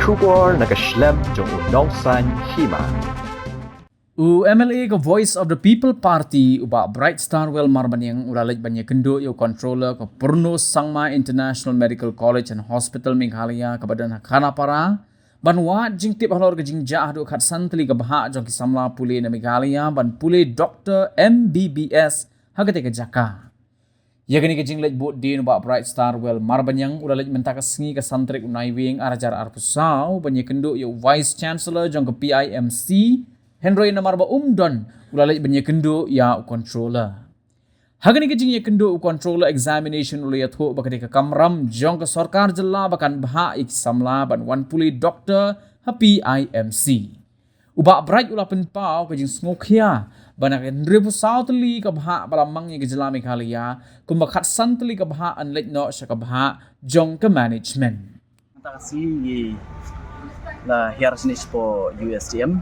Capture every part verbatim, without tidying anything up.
Khubor na ka shlem jong u Nongsaiñ Hima. U M L A ka Voice of the People Party, u Bah Bright Starwell Marbaniang, u la leit ban ïakynduh ïa u controller ka Purno Sangma International Medical College and Hospital Meghalaya kaba don ha Khanapara, ban wad jingtip halor ka jingjia haduh khatsan tylli ka bhah jong ki samla pule na Meghalaya ban pule doktor M B B S ha katei ka jaka. Ïa kane ka jingleit bud dien u Bah Bright Starwell Marbaniang u la leit mynta ka sngi ka san tarik u Naiwieng ar hajar arphew saw ban ïakynduh ïa u Vice Chancellor jong ka P I M C, hynrei namar ba um don, u la leit ban ïakynduh ïa u controller. Ha kane ka jingïakynduh, u controller examination u la ïathuh ba ka dei ka kamram jong ka sorkar jylla ba kan bhah ïa ki samla ban wan pule doktor ha P I M C. U Bah Bright u la pynpaw ka jingsngewkhia ba na ka hynriewphew saw tylli ka bhah ba la mang ïa ka jylla Meghalaya, kumba khatsan tylli ka bhah yn leit noh sha ka bhah jong ka management. Mynta ka sngi ngi la hiar shane shapoh U S T M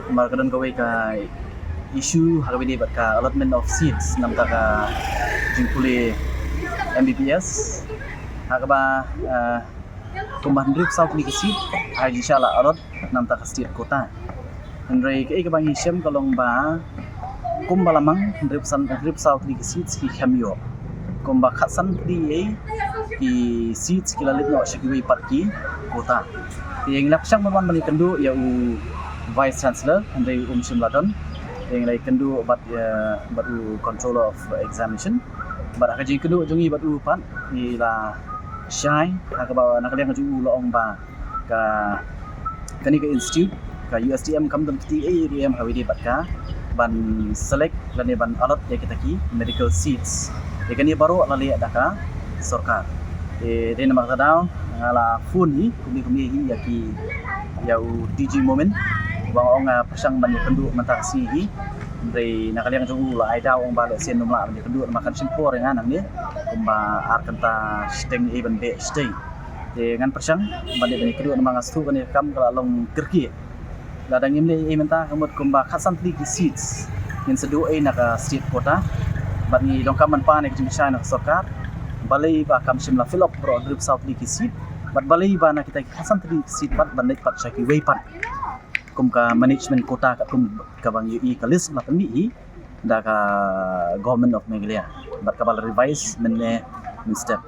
namar ka don kawei ka issue ha kaba ïadei bad ka allotment of seats na bynta ka jingpule M B B S, ha kaba, eh, kumba hynriewphew saw tylli ka seat ha ka jingshah la allot na bynta ka state quota. Hynrei kaei kaba ngi shem ka long ba kumba la mang hynriewphew san, hynriewphew saw tylli ki seats ki khlem ïoh. Kumba khatsan tylli ei ki seats ki la leit noh sha kiwei pat ki quota. Te ngi la pyrshang ban wan ban ïakynduh ïa u Vice Chancellor, hynrei um shym la don. Te ngi la ïakynduh bad, eh, bad u Controller of Examination. Bad ha ka jingïakynduh jong ngi bad u pat, ngi la shai ha kaba na ka liang jong u la ong ba ka, kane ka institute, ka U S T M, kam don kti ei ruh em ha kaba ïadei bad ka ban select lane ban allot ïa kita ki medical seats. Te kane baroh la leh da ka sorkar. Te dei namar kata daw nga la phone hi kumne kumne hi ïa ki, ïa u D G Momin, ba nga ong nga pyrshang ban ïakynduh mynta ka sngi hi. Hynrei na ka liang jong u la ai daw, ong ba lehse ym lah ban ïakynduh namar kan shim por ïa nga nangne kumba ar kynta shiteng ei ban beh shatei. Te ngan pyrshang ban dei ban ïakynduh namar nga sngewthuh kane ka kam ka la long kyrkieh. Lada ngim leh ei mynta ka mut kumba khatsan tylli ki seats ngin sa duh ei na ka state quota. Bad ngi donkam ban pan ïa ka jingpynshai na ka sorkar. Balei ba kam shym la fill up baroh hynriewphew saw tylli ki seat. Bad balei ba na kita ki khatsan tylli ki seat pat ban leit pat sha kiwei pat kum ka management quota katkum kaba ngi ïohi ka list la pynmih hi da ka Government of Meghalaya bad kaba la revise mynne mynstep.